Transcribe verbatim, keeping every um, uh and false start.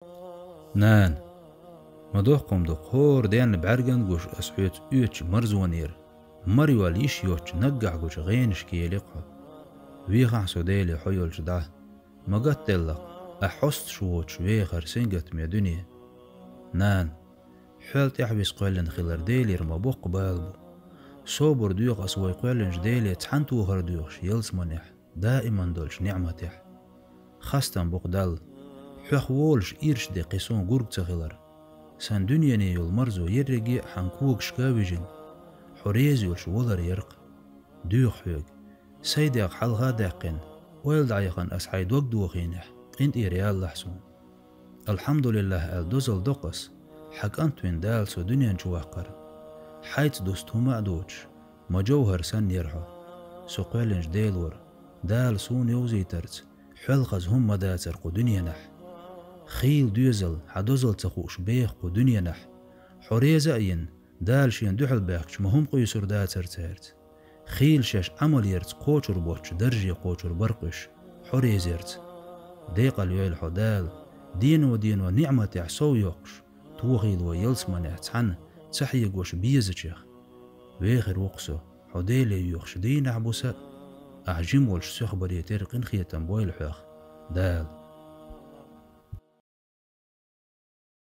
Нана, ма доккха хӀума ду-кх, хӀора денна бӀаьрган гуш ас хьоьца оьцучу марзонера, мара йолла йиш йоцчу наггахь гучу гӀенашка елий-кх хьо. Вехахь со, Деле, хьо йолчу дӀа. Ма гатделла-кх, ахь хьосташ воцуш вехар сингаттаме дуьне. Нана, хьол тӀаьхьа виса кхоьллина хилар Делера ма боккха бала бу. Собар доьху ас вай кхоьллинчу Деле цхьана тохар доьхуш ялсаманехь, даиман долчу ниӀматехь. Хастам бу-кх Далла. Хьох волуш ирча де кхин суна гург ца хилар. Сан дуьнене йолу марзо ерриге а хьан когашка а вижина, хьо реза йолуш валар яра-кх. Доьху хьоьга, сайдех хьалха а даьккхина, ойла дӀаяхана ас хьайн дог дохийнехь, къинтӀера ялалахь суна. «Алхьамдулиллахь» аьлла дозалла до-кх ас, хьан кӀант вина Дала со дуьнен чу ваккхар. Хьайца дуста хӀума а доцуш, ма-жовхӀар санна яра хьо. Со кхоьллинчу Делора, Дала суна йовзийтарца, хьол хаза хӀума ма дацара кху дуьненахь. Хийла доьзал, хьан дозалла ца хууш беха кху дуьненахь. Хьо реза а йина, Дала Шена дуьхьал баьхкича ма хӀума къуьйсур дацара цаьрца. Хийла шаьш Ӏамал ярца кхочур боцчу дарже кхочур бара-кх уьш, хьо реза ярца. Декъал йойла хьо Дала, дено-дено ниӀматехь сов йоккхуш, тохийла вай ялсаманехь цхьаьна ца хьегош безачех. Вехар ву-кх со, хьо Деле йоьхуш дийнахь-буса а, ахь жима волуш сох баре терра къинхетам бойла хьох, Дала.